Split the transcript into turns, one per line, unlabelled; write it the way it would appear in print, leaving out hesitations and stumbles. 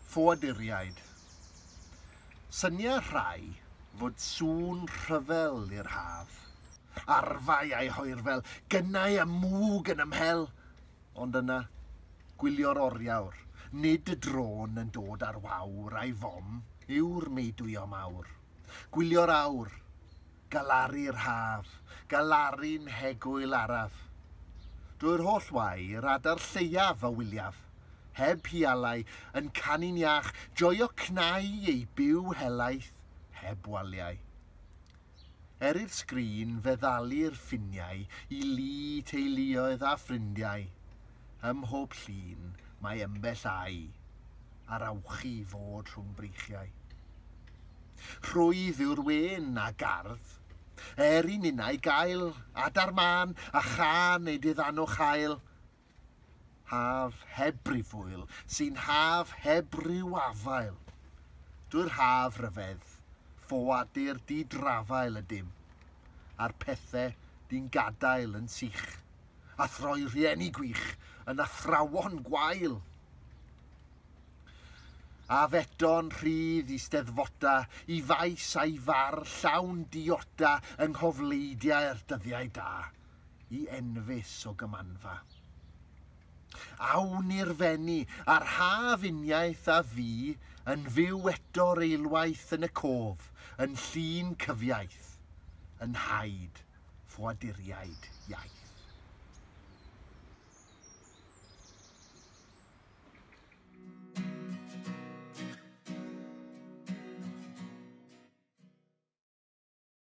Ffoaduriaid. Synia rhai fod sŵn rhyfel i'r haf. Arfau a'i hoerfel, gynnau a mwg yn ymhel. Ond yna, gwylio'r oriawr, nid y drôn yn dod ar wawr a'i fom yw'r meudwyo mawr. Gwylio'r awr, galaru'r haf, galaru'n hegwyl araf. Drwy'r holl wair, adar lleiaf a wyliaf, heb hialau, yn canu'n iach, joio cnau ei byw helaeth, heb waliau. Er i'r sgrin feddalu'r ffiniau i lu teuluoedd a ffrindiau, ym mhob llun mae embell ai a'r awchu fod rhwng breichiau. Rhwydd yw'r wên a gardd, er i ninnau gael adar mân a chân ei diddanwch hael. Haf heb brifwyl, sy'n haf heb ryw afael. Drwy'r haf rhyfedd, ffoadur didrafael ydym, a'r pethau di'n gadael yn sych, a throi rhieni gwych yn athrawon gwael. A feto'n rhydd i steddfota, i faes a'i far llawn diota yng nghofleidiau'r dyddiau da, i enfys o gymanfa. Awn i'r Fenni, a'r haf uniaith a fi, yn fyw eto'r eilwaith yn y cof, yn llun cyfiaith, yn haid ffoaduriaid iaith.